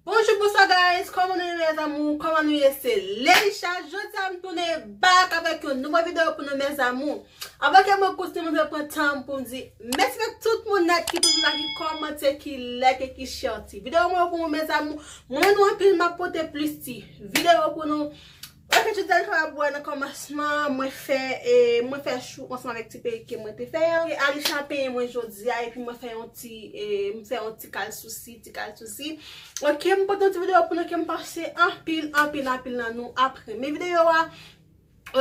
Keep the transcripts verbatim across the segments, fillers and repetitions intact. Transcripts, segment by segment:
Bonjou, bonswa guys, kòman nou ye mes amours? Kòman nou ye? Se Leisha. Jodi a m tounen back avèk yon nouvo videyo pou nou mes amours. Avan ke mwen kontine, mwen vle pran tan pou m di mèsi avèk tout moun nèt ki toujou la, ki kòmante, ki like, ki share ti videyo mwen pou mwen mes amours. Mwen nou anpil, m ap pote plis ti videyo pou nou. Ok, jodi a nou kapab wè nan kòmansman, mwen fè, e, mwen fè chou ansanm avèk ti perik ke mwen te fè an. E Alisha penyen mwen jodi a, epi mwen fè yon ti, e, mwen fè yon ti kal sousi, ti kal sousi. Ok, m pote yon ti videyo pou nou ke m panse anpil, anpil, anpil nan nou ap renmen videyo a.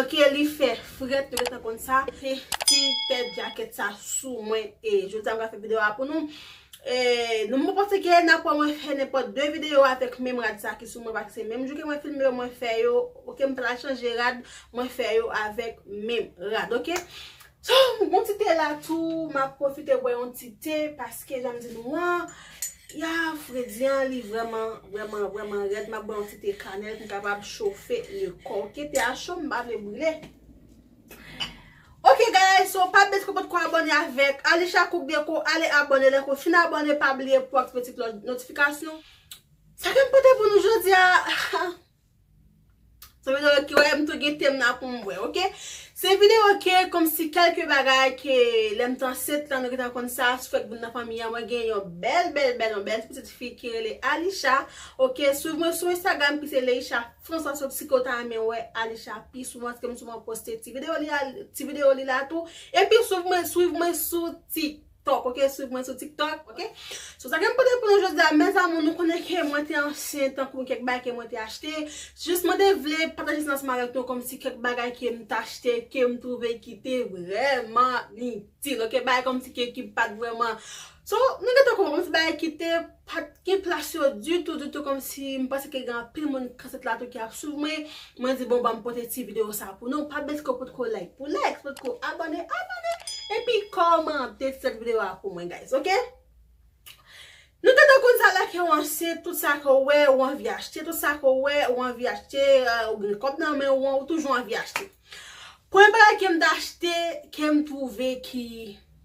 Ok, li fè frèt, nou gentan konn sa. Se ti tèt jakèt sa sou mwen, e jodi a m ka fè videyo a pou nou. E, nou, mwen panse ke n ap wè mwen fè nenpòt de videyo avèk menm rad sa ki sou mwen, paske se menm jou ke mwen filme yo, mwen fè yo, ok, m pa t chanje rad, mwen fè yo avèk menm rad, ok? So, m gon ti te la tou, m ap pwofite bwè yon ti te, paske jan m di nou an, ya, fredi an, li vrèman, vrèman, vrèman rèd, m ap bwè yon ti te kanèl pou m kapab chofe le kò, ok? Te a cho, m pa vle brile. Ok guys, so pa bliye si w potko abòne avèk Alisha Cook Déco, ale abòne, lè ke w fin abòne, pa bliye pou w aktive ti klòch notifikasyon. Sa ke m pote pou nou jodi a, se videyo ki wè m tou gen tem nan pou m wè, ok? Se videyo ke kòmsi kèlke bagay ke lè m t ansent lan, nou gentan konn sa, sou fèt moun nan fanmi an, mwen gen yon bèl, bèl, bèl, yon bèl ti pitit fi ki rele Alisha, ok? Swiv mwen sou Instagram ki se Leisha François, sot si ke w ta renmen wè Alisha pi souvan, paske m souvan poste ti videyo li a, ti videyo li la tou. Epi swiv mwen, swiv mwen sou TikTok, ok? Swiv mwen sou TikTok, ok? So, sa ke m pote pou nou jodi a, mes amours, nou konnen ke mwen te ansent, tankou kèk bagay ke mwen te achte. Jis mwen te vle pataje sa ansanm avèk nou, kòmsi kèk bagay ke m t achte, ke m twouve ki te vrèman itil, ok? Bagay kòmsi ke, ki pa t vrèman. So, nou gentan konprann, kòmsi bagay ki te pa t gen plas yo ditou, ditou, kòmsi m panse ke gen anpil moun k ansent la tou ki ap swiv mwen. Mwen di, bon, ban m pote ti videyo sa pou nou. Pa bliye si ke w potko like pou like, si w potko abòne, abòne, epi kòmante sou videyo a pou mwen, guys, ok? Nou gentan konn sa, lè ke w ansent, tout sa ke w wè, w anvi achte, tout sa ke w wè, w anvi achte, e, ou gen kòb nan men w, ou toujou anvi achte. Premye bagay ke m t achte, ke m twouve ki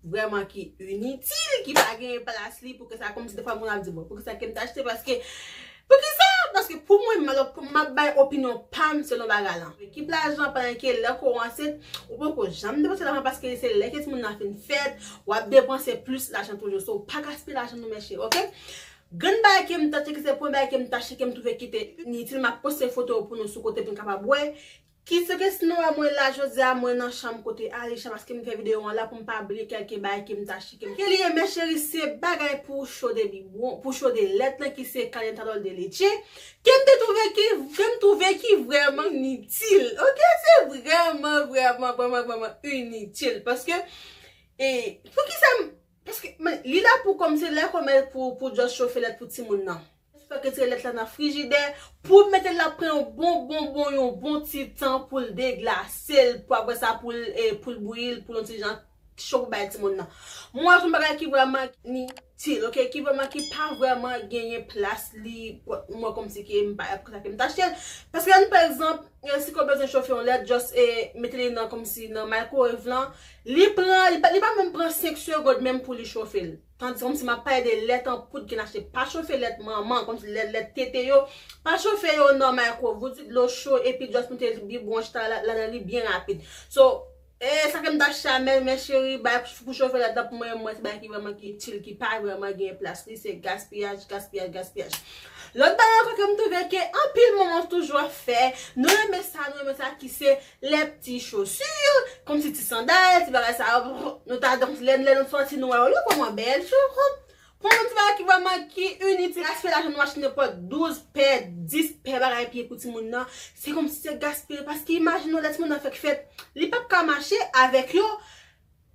vrèman ki initil, ki pa gen plas li, poukisa, kòmsi defwa moun ap di, bon, poukisa ke m t achte, paske, poukisa? Paske pou mwen, m ap, m ap bay opinyon pa m selon bagay lan. Ekip lajan, pandan ke lè ke w ansent, ou poko janm depanse lajan paske se lè ke timoun nan fin fèt, w ap depanse plis lajan toujou. So, pa gaspiye lajan nou, mesye, ok? Grenn bagay ke m t achte, ki se premye bagay ke m t achte, ke m twouve ki te initil, m ap poste foto yo pou nou sou kote pou n kapab wè. Ki se ke si nou wè mwen la jodi a, mwen nan chanm kote Alisha, paske m fè videyo an la pou m pa bliye kèlke bagay ke m t achte, ke m, ke li ye, mes chéris, se bagay pou chode bibwon, pou chode lèt lan, ki se calientador de leche, ke m te twouve ki, ke m twouve ki vrèman initil. Ok, se vrèman, vrèman, vrèman, vrèman initil. Paske, e, poukisa m, paske, men, li la pou kòmsi lè ke w mèt pou, pou just chofe lèt pou timoun nan. Fèk retire lèt la nan frijidè, pou w mete l la pran yon bon, bon, bon, yon bon ti tan pou l deglase l, pou apre sa pou l, e, pou l bouyi l, pou l yon ti jan cho pou bay timoun nan. Mwen, se yon bagay ki vrèman initil, ok, ki vrèman, ki pa vrèman genyen plas li, mwen kòmsi ke m pa, poukisa ke m t achte l. Paske, ann, pa egzanp, e, si ke w bezwen chofe yon lèt, just, e, mete li nan, kòmsi nan microwave lan, li pran, li pa, li pa menm pran senk segond menm pou li chofe l. Tandis kòmsi m ap pale de lèt an poud ke n achte, pa chofe lèt manman, kòmsi lèt, lèt tete yo, pa chofe yo nan microwave, ou di dlo cho, epi just mete bibwon chita la, ladan li byen rapid. So, e, sa ke m t achte a, mes, mes chéris, bay pou, pou chofe lèt la pou mwen, mwen, se bagay ki vrèman ki itil, ki pa vrèman gen plas li, se gaspiyaj, gaspiyaj, gaspiyaj. Lòt bagay ankò ke m twouve ke anpil manman toujou ap fè, nou renmen sa, nou renmen sa, ki se les petits chaussures, kòmsi ti sandal, ti bagay sa yo, nou ta, donk, lè, lè nou sòti, nou wè yo, yo vrèman bèl, chou, pran yon ti bagay ki vrèman ki initil, gaspiye lajan nou achte nenpòt douz pè, dis pè bagay pye pou timoun nan, se kòmsi se gaspiye, paske imajine w lè timoun nan fèk fèt, li p ap ka mache avèk yo,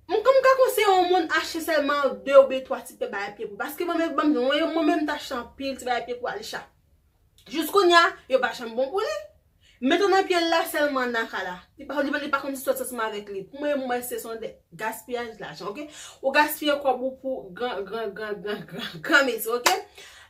m, kòman m ka konseye yon moun achte sèlman de oubyen twa ti pè bagay pye pou, paske mwen menm, mwen menm, mwen menm, m t achte anpil ti bagay pye pou Alisha. Jis kounye a, yo pa janm bon pou li. Mete nan pye l la sèlman nan ka la. Li pa, li pa, li pa kòmsi sòti ansanm avèk li. Pou mwen, mwen, se yon de gaspiyaj lajan, ok? Ou gaspiye kòb ou pou gran, gran, gran, gran, gran, gran mesi, ok?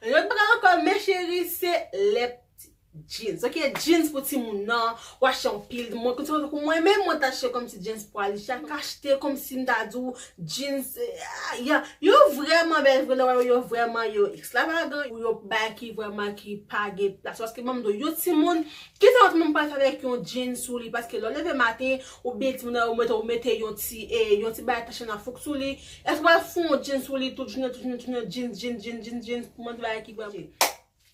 Lòt bagay ankò, mes chéris, se lè pti. Jeans, ok? Jeans pou timoun nan, w achte yon pil. Mwen, konsa, pou mwen menm, mwen t achte kòmsi jeans pou Alisha. M ka achte kòmsi m ta di w jeans, eh, ah, ya. Yo vrèman bèl, vre, lè w wè yo, yo vrèman, yo ekstravagan, yo bay ki vrèman ki pa gen plas. Paske, ban m di w, yon timoun, kisa yon timoun pral fè avèk yon jeans sou li? Paske lè w leve maten, oubyen timoun nan, ou mete, ou mete yon ti, eh, yon ti bagay tache nan fouk sou li, èske w pral fè yon jeans sou li tout jounen, tout jounen, tout jounen, jeans, jeans, jeans, jeans, jeans, pou mwen, bagay ki vrèman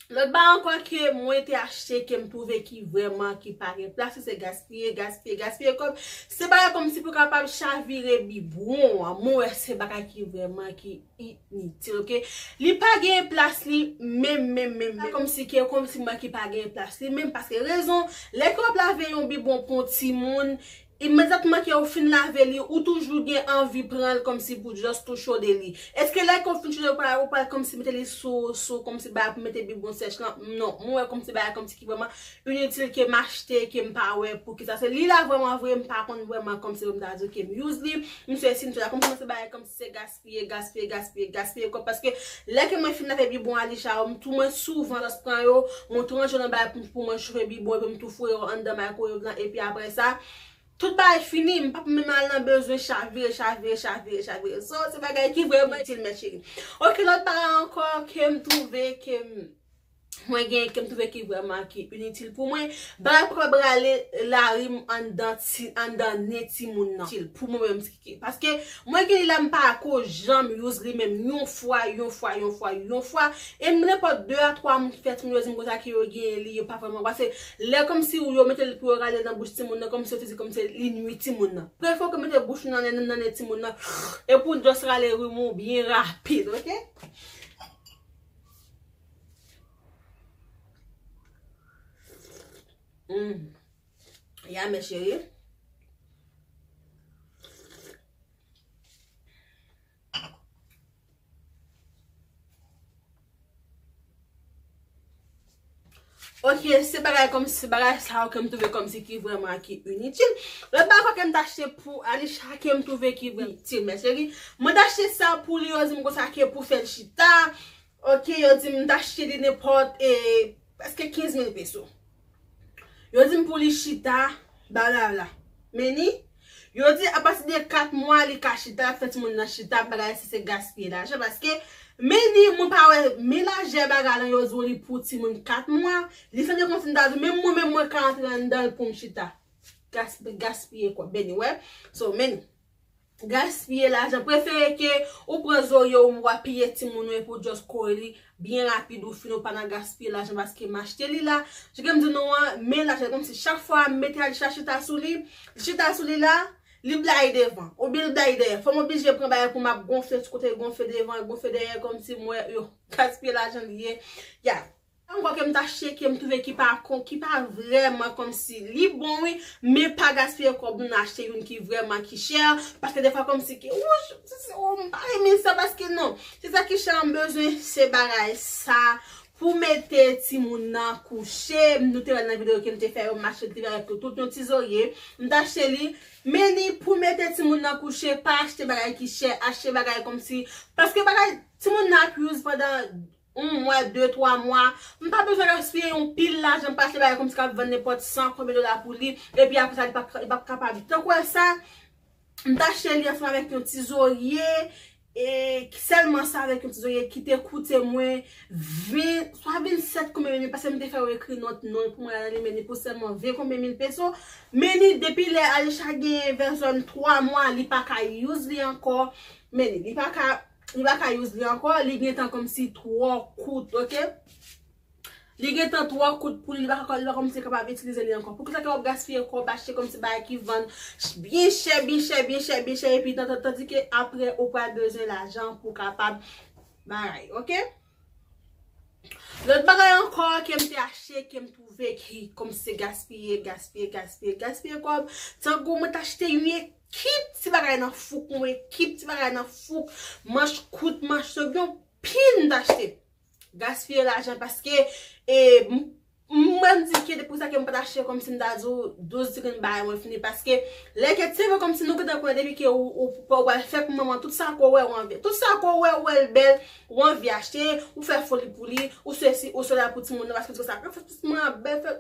Lòt bagay ankò ke mwen te achte ke m twouve ki vrèman ki pa gen plas, se gaspiye, gaspiye, gaspiye kòb. Se bagay kòmsi pou kapab chavire bibwon an. Mwen wè se bagay ki vrèman ki initil, ok? Li pa gen plas li menm, menm, menm, menm. Kòmsi ke, kòmsi mwen ki pa gen plas li menm, paske rezon, lè ke w ap lave yon bibwon pou yon timoun, imedyatman ke ou fin lave li, ou toujou gen anvi pran l kòmsi pou just ou chode li. Èske lè ke ou fin chode, ou pral, ou pral kòmsi mete li sou, sou kòmsi bagay pou mete bibwon sèch lan? Non, mwen wè kòmsi bagay kòmsi ki vrèman initil ke m achte, ke m pa wè poukisa. Se li la vrèman vre, m pa konn vrèman kòmsi pou m ta di ke m use li. M sezi, m sezi la, kòmsi se bagay kòmsi se gaspiye, gaspiye, gaspiye, gaspiye kòb. Paske lè ke mwen fin lave bibwon Alisha yo, m tou mwen souvan just pran yo, mwen tou ranje yo nan bagay pou, pou mwen chofe bibwon, epi m tou foure yo anndan maykrowev lan, epi apre sa, tout bagay fini, m p ap menm al nan bezwen chavire, chavire, chavire, chavire. So, se bagay ki vrèman itil, mes chéries. Ok, lòt bagay ankò ke m twouve ke m, mwen gen, ke m twouve ki vrèman ki initil pou mwen, bagay pou kapab rale larim anndan ti, anndan nen timoun nan. Itil pou mwen menm, ki, paske mwen gen li la, m pa ko janm use li menm yon fwa, yon fwa, yon fwa, yon fwa. E nenpòt de a twa moun ki fè timoun yo di m konsa ke yo gen li, yo pa vrèman, paske lè kòmsi yo mete l pou yo rale nan bouch timoun nan, kòmsi yo te di kòmsi li nwi timoun nan. Prefere w mete bouch ou nan nen, nan nen timoun nan, epi w just rale rim ou byen rapid, ok? Mm. Ya, mes chéries. Ok, se bagay kòmsi, bagay sa yo ke m twouve kòmsi ki vrèman ki initil. Lòt bagay ankò ke m t achte pou Alisha ke m twouve ki vrèman itil, mes chéries. Mwen t achte sa pou li, yo di m konsa ke pou fè l chita. Ok, yo di m t achte li nenpòt, e, prèske kenz mil peso. Yo di m pou li chita, bagay la. Men ni, yo di apati de kat mwa li ka chita, l ap fè timoun nan chita, bagay sa se gaspiye lajan, paske men ni, mwen pa wè, men lajè bagay lan, yo di w li pou timoun kat mwa, li sanble kòmsi m ta di w, menm mwen menm mwen ka antre anndan l pou m chita. Gas-, gaspiye kòb, men ni, wè. So, men ni. Gaspiye lajan. Prefere ke ou pran zorye ou, ou apiye timoun ou epi w just kore li byen rapid, ou fini, ou pa nan gaspiye lajan paske m achte li la. Jan ke m di nou an, men lajan kòmsi chak fwa m mete Alisha chita sou li, li chita sou li la, li blayi devan, oubyen li blayi dèyè. Fò m oblije pran bagay pou m ap gonfle ti kote, gonfle devan, gonfle dèyè, kòmsi m wè yo gaspiye lajan li ye. Ya. Ankò ke m t achte ke m twouve ki pa kon, ki pa vrèman kòmsi li bon wi, men pa gaspiye kòb nou, achte youn ki vrèman ki chè, paske defwa kòmsi ke, wouch, se, se, oh, m pa renmen sa, paske non, se sa ki chè an, m bezwen se bagay sa pou mete timoun nan kouche. Nou te wè nan videyo ke m te fè yo, m achte l te avèk tout yon ti zorye, m t achte li, men ni pou mete timoun nan kouche, pa achte bagay ki chè, achte bagay kòmsi, paske bagay timoun nan ap use pandan yon mwa, de, twa mwa. M pa bezwen gaspiye yon pil lajan, m pa achte bagay kòmsi k ap vann nenpòt san konbyen dola pou li, epi apre sa, li p ap, li p ap kapab. Tankou wè sa, m t achte li ansanm avèk yon ti zorye, e sèlman sa avèk yon ti zorye ki te koute mwen ven, swa vennsèt konbyen men ni, paske m te fè yo ekri non, non pou mwen la nan li, men ni pou sèlman ven konbyen mil peso. Men ni depi lè Alisha genyen vèzòn twa mwa, li pa ka use li ankò. Men ni, li pa ka Li pa ka use li ankò, li gentan kòmsi twò kout, ok? Li gentan twò kout pou li, li pa ka, li pa kòmsi kapab itilize li ankò. Poukisa ke w ap gaspiye kòb achte kòmsi bagay ki vann byen chè, byen chè, byen chè, byen chè, epi tan, tan, tandike apre ou pral bezwen lajan pou kapab bagay, ok? Lòt bagay ankò ke m te achte, ke m twouve ki kòmsi se gaspiye, gaspiye, gaspiye, gaspiye kòb. Tankou mwen t achte yon ekip ti bagay nan fouk, yon ekip ti bagay nan fouk, manch kout, manch long, yon pil m t achte. Gaspiye lajan paske, e, m, m, mwen m di ke depi sa Ke m pa t achte kòmsi m ta di w douz ti grenn bagay mwen fini, paske lè ke se vre kòmsi nou gentan konnen depi ke ou, ou, ou pral fè pou manman, tout sa ke w wè ou anvi, tout sa ke w wè ou wè l bèl, ou anvi achte, ou fè foli pou li, ou sesi, ou sela pou timoun nan, paske di konsa, fè timoun nan bèl, fè,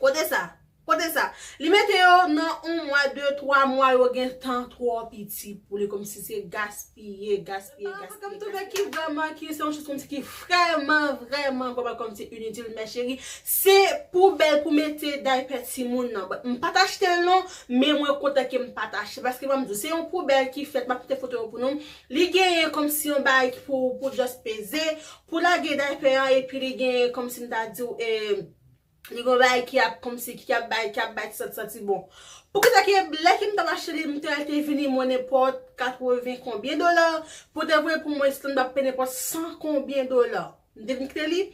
kote sa? Kote sa? Li mete yo nan yon mwa, de, twa mwa, yo gentan twò piti pou li, kòmsi se gaspiye, gaspiye, gaspiye. Kòm twouve ki vrèman, ki se yon choz kòmsi ki vrèman, vrèman, vrèman kòmsi initil, mes chéries. Se poubèl pou mete daypè timoun nan. Bon, m pa t achte l non, men mwen kontan ke m pa t achte, paske ban m di w, se yon poubèl ki fèt, m ap mete foto yo pou nou. Li genyen kòmsi yon bagay ki pou, pou just peze, pou lage daypè an, epi li genyen kòmsi m ta di w, e, li gon bagay ki ap kòmsi, ki ap bay, ki ap bay ti sant santi bon. Poukisa ke lè ke m t ap achte li, m te wè l te vini mwen nenpòt katreven konbyen dola, pou te voye pou mwen, si l t ap peye nenpòt san konbyen dola. M te vin kite li.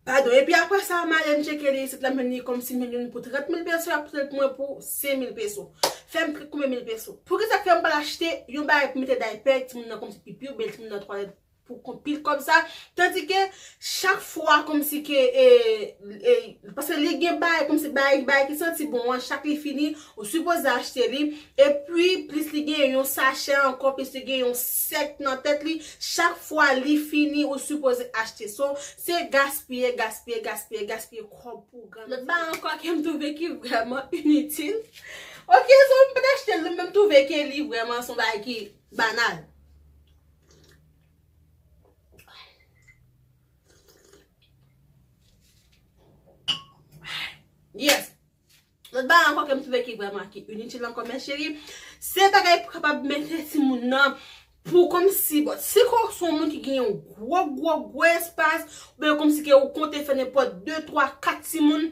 Padon. Epi apre sa, m ale m tcheke li isit la, m jwenn li kòmsi m jwenn youn pou trant mil peso, y ap sell pou mwen pou senk mil peso. Fè m klik konbyen mil peso. Poukisa ke m pral achte yon bagay pou mete daypè timoun nan kòmsi pipi oubyen timoun nan twalèt pou konpil kòb sa, tandike chak fwa kòmsi ke, e, e, paske li gen bagay kòmsi bagay, bagay ki santi bon an, chak li fini, ou sipoze achte li, epi plis li gen yon sachè ankò, plis li gen yon sèk nan tèt li, chak fwa li fini, ou sipoze achte. So, se gaspiye, gaspiye, gaspiye, gaspiye kòb pou granmesi. Lòt bagay ankò ke m twouve ki vrèman initil. Ok, so m pa t achte l, men m twouve ke li vrèman se yon bagay ki banal. Yes. Lòt bagay ankò ke m twouve ki vrèman ki initil ankò, mes chéries, se bagay pou kapab mete timoun nan pou kòmsi, bon, si ke w se yon moun ki gen yon gwo, gwo, gwo espas, oubyen kòmsi ke ou konte fè nenpòt de, twa, kat timoun,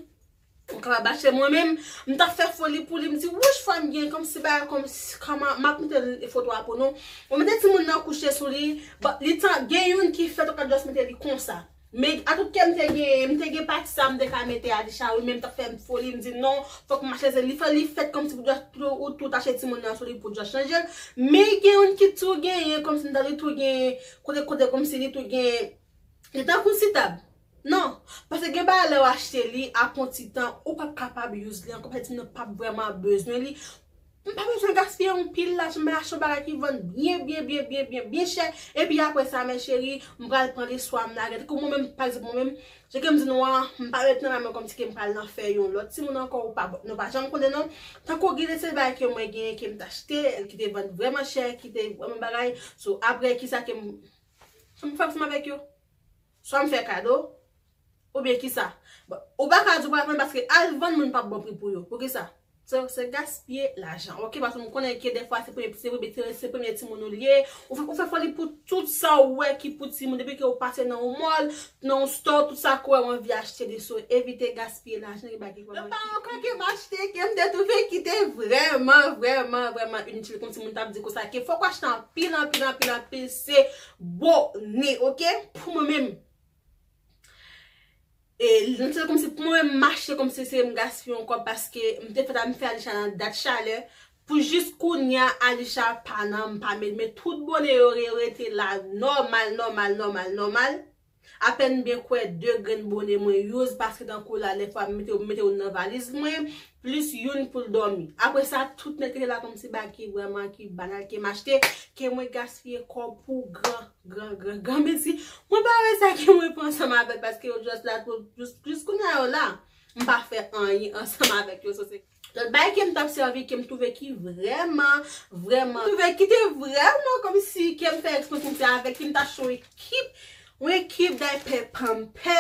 ou kapab achte. Mwen menm, m t ap fè foli pou li, m di, wouch, fò m gen kòmsi bagay, kòmsi, kòman, m ap mete foto a pou nou. Mwen mete timoun nan kouche sou li, bon, li tan, gen youn ki fèt, ou ka just mete li konsa. Men a tout kè m te gen, m te gen pati sa m te ka mete Alisha, wi, men m t ap fè foli, m di non, fòk m achte, li fè, li fèt kòmsi pou ou tou achte timoun nan sou li pou just chanje l. Men gen youn ki tou genyen, kòmsi m ta di tou genyen, kote, kote, kòmsi li tou genyen, li tankou sitab. Non, paske gen bagay lè w achte li, apre yon ti tan, ou p ap kapab use li ankò, paske timoun nan p ap vrèman bezwen li. M pa bezwen gaspiye yon pil lajan, m achte yon bagay ki vann byen, byen, byen, byen, byen, byen chè. Epi apre sa, mes chéries, m pral pran li swa m lage. Tankou mwen menm, pa egzanp, mwen menm, jan ke m di nou an, m pa met nan men mwen kòmsi ke m pral nan fè yon lòt timoun ankò, ou pa, nou pa janm konnen non. Tankou gen de seri bagay ke mwen genyen ke m t achte, ki te vann vrèman chè, ki te vrèman bagay. So, apre kisa ke m, m fè ansanm avèk yo? Swa m fè kado, oubyen kisa? Bon, ou pa ka di w pa vann paske al vann moun p ap bon pri pou yo. Poukisa? Se, se gaspiye lajan, ok? Paske m konnen ke dèfwa se premye, se premye, se premye timoun ou li ye. Ou fè, ou fè foli pou tout sa ou wè ki pou timoun. Depi ke ou pase nan yon mall, nan yon store, tout sa ke w wè ou anvi achte li. So, evite gaspiye lajan, e bagay ki vrèman. Lòt bagay ankò ke m achte, ke m te twouve ki te vrèman, vrèman, vrèman initil, kòmsi moun t ap di konsa, ke fòk w achte anpil, anpil, anpil, anpil, se bone, ok? Pou mwen menm. E, m santi kòmsi pou mwen menm, m achte kòmsi se m gaspiye yon kòb, paske m te fèt a m fè Alisha nan dat chalè. Pou jis kounye a, Alisha pa nan, m pa met, men tout bone yo re-, rete la nòmal, nòmal, nòmal, nòmal. Apèn byen kwè de grenn bone mwen use, paske tankou la, dèfwa m mete, m mete youn nan valiz mwen, plis youn pou l dòmi. Apre sa, tout nèg ki te la kòmsi bagay ki vrèman, ki banal, ke m achte, ke mwen gaspiye kòb pou gran, gran, gran, granmesi. Mwen pa wè sa ke mwen pran ansanm avèk, paske yo just la pou, jis, jis kounye a yo la. M pa fè anyen ansanm avèk yo, so se lòt bagay ke m t ap sèvi, ke m twouve ki vrèman, vrèman, m twouve ki te vrèman kòmsi ke m fè eksperyans kòmsi avèk li, m t achte yon ekip, yon ekip daypè, panpè,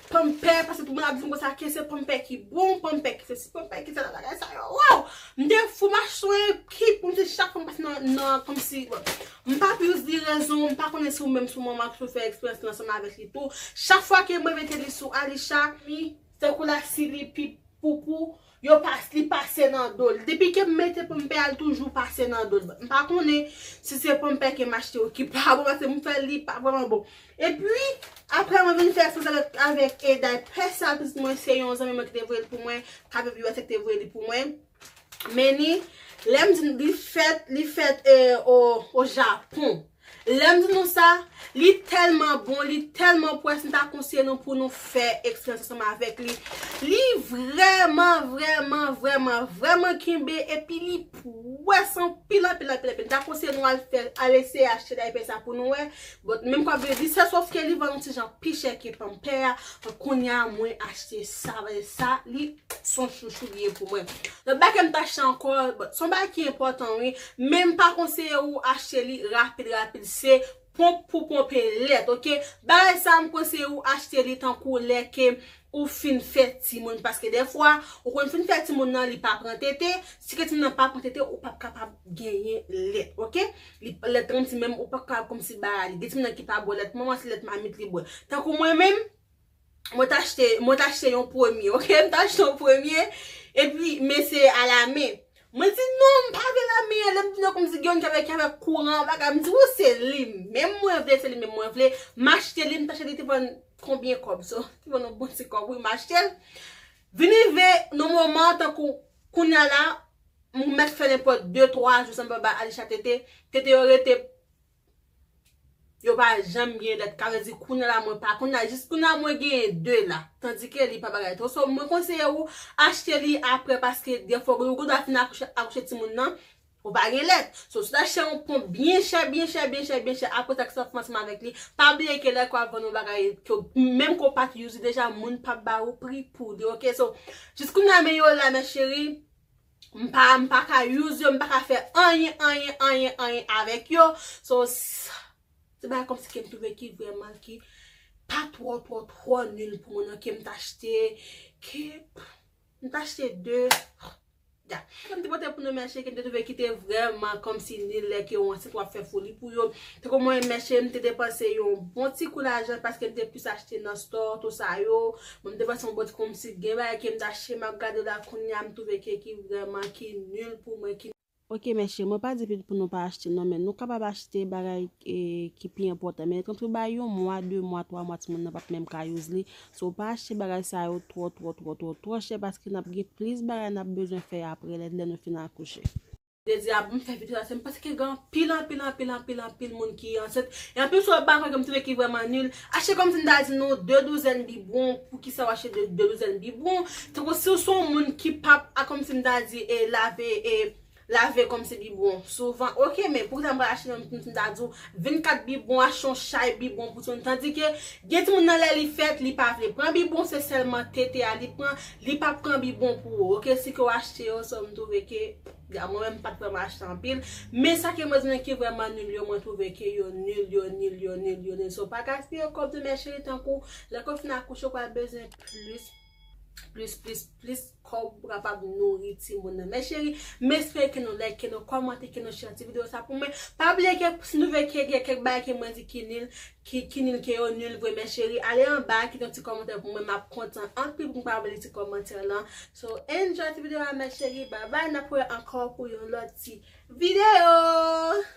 panpè, paske tout moun ap di m konsa ke se panpè ki bon, panpè ki sesi, panpè ki sela, bagay sa yo, waw! M te fou, m achte yon ekip, kòmsi chak fwa m pase nan, nan, kòmsi, bon, m pa pi di rezon, m pa konnen si ou menm, si ou manman ki fè eksperyans la ansanm avèk li tou. Chak fwa ke mwen mete li sou Alisha, mi, tankou la, si li pi poupou, yo pas, li pase nan do l. Depi ke m mete panpè a, l toujou pase nan do l. M pa konnen si se panpè ke m achte yo ki pa bon, paske m fè li pa vrèman bon. Epi, apre mwen vin fè eksperyans avèk, avèk, e, daypè sa, pitit mwen, se yon zanmi mwen ki te voye l pou mwen, K P P U S A ki te voye li pou mwen. Men ni, lè m di li fèt, li fèt, e, o, o Japon. Lè m di nou sa, li tèlman bon, li tèlman pwès, m ta konseye nou pou nou fè eksperyans ansanm avèk li. Li vrèman, vrèman, vrèman, vrèman kenbe, epi li pwès anpil, anpil, anpil, anpil. M ta konseye nou al fè, al eseye achte daypè sa pou nou wè. Bon, menm kòb yo di, se sòf ke li vann yon ti jan pi chè ke panpè a, kounye a mwen achte sa, paske sa, li se yon chouchou li ye pou mwen. Lòt bagay ke m ta achte ankò, bon, se yon bagay ki enpòtan, wi, men m pa konseye ou achte li rapid, rapid, se ponp pou ponpe lèt, oke? Bagay sa, m konseye ou achte li tankou lè ke ou fin fè timoun, paske dèfwa, ou konn fin fè timoun nan, li pa pran tete, si ke timoun nan pa pran tete, ou p ap kapab genyen lèt, oke? Li, lèt lan, si menm, ou p ap kapab kòmsi ba li. Gen timoun nan ki pa bwè lèt manman, se lèt mamit li bwè. Tankou mwen menm, mwen t achte, mwen t achte yon premye, oke? M t achte yon premye, epi, men se alamen. Mwen di, "Non, m pa vle lamen an." Lè m di, "Non, kòmsi gen youn ki avèk, ki avèk kouran, bagay." M di, "Wi, se li menm mwen vle, se li menm mwen vle." M achte li, m t achte li, te vann konbyen kòb? So, te vann yon bon ti kòb, wi, m achte l. Vin rive, nan moman, tankou, kounye a la, m mèt fè nenpòt de, twa jou san m pa ba Alisha tete. Tete yo rete Yo pa janm gen lèt, ka vle di kounye a la mwen pa, kounye a, jis kounye a mwen genyen de la, tandike li pa bagay twò. So, mwen konseye ou achte li apre, paske dèfwa ou gen dwa fin akouche, akouche timoun nan, ou pa gen lèt. So, si w ta achte yon ponp byen chè, byen chè, byen chè, byen chè, apre sa ki sa w fè ansanm avèk li, pa bliye ke lè ke w ap vann yon bagay, ke w, menm ke w pa t use li deja, moun p ap ba ou pri pou li, oke? So, jis kounye a men yo la, mes chéries. M pa, m pa ka use yo, m pa ka fè anyen, anyen, anyen, anyen avèk yo. So, s-, se bagay kòmsi ke m twouve ki vrèman ki pa twò, twò, twò nil pou mwen, non, ke m t achte, ke m t achte de. Ya. Ke m te pote pou nou, mes chéries, ke m te twouve ki te vrèman kòmsi nil lè ke w ansent w ap fè foli pou yo. Tankou mwen, mes chéries, m te depanse yon bon ti kou lajan paske m te plis achte nan store, tou sa yo. Mwen, m te panse yon bon ti kòmsi gen bagay ke m t achte, m ap gade la kounye a, m twouve ke ki vrèman ki nil pou mwen, ki... Ok, mes chéries, mwen pa di pou nou pa achte non, men nou kapab achte bagay, e, ki pi enpòtan. Men tankou bay yon mwa, de mwa, twa mwa, timoun nan p ap menm ka use li. So, pa achte bagay sa yo twò, twò, twò, twò, twò chè, paske n ap gen plis bagay n ap bezwen fè apre lè, lè nou fin akouche. Jodi a, pou m fè videyo a, se m panse ke gen anpil, anpil, anpil, anpil, anpil moun ki ansent. E anpil sou bagay ke m twouve ki vrèman nil. Achte, kòmsi m ta di nou, de douzèn bibwon. Poukisa w achte de, de douzèn bibwon? Tankou si w se yon moun ki p ap, a, kòmsi m ta di, e lave, e lave kòmsi bibwon souvan. Ok, men poukisa m pral achte yon, kòmsi m ta di w, vennkat bibwon, achte yon chay bibwon pou timoun? Tandike gen timoun nan, lè li fèt, li pa vle pran bibwon, se sèlman tete a li pran, li p ap pran bibwon pou ou. Ok, si ke w achte yo, so m twouve ke Ya, mwen menm m pa t vrèman achte anpil. Men sa ke mwen di nou ki vrèman nil yo, mwen twouve ke yo nil, yo nil, yo nil, yo nil. So, pa gaspiye kòb nou, mes chéries, tankou lè ke w fin akouche, ou pral bezwen plis, plis, plis, plis kòb pou kapab nouri timoun nan. Mes chéries, m espere ke nou like, ke nou kòmante, ke nou share ti videyo sa pou mwen. Pa bliye ke si nou vle ke gen kèk bagay ke mwen di ki nil, ki, ki nil, ke yo nil vre, mes chéries, ale anba, kite yon ti kòmantè pou mwen, m ap kontan anpil pou m kapab li ti kòmantè lan. So, enjoy ti videyo a, mes chéries. Bye bye, n ap wè ankò pou yon lòt ti videyo.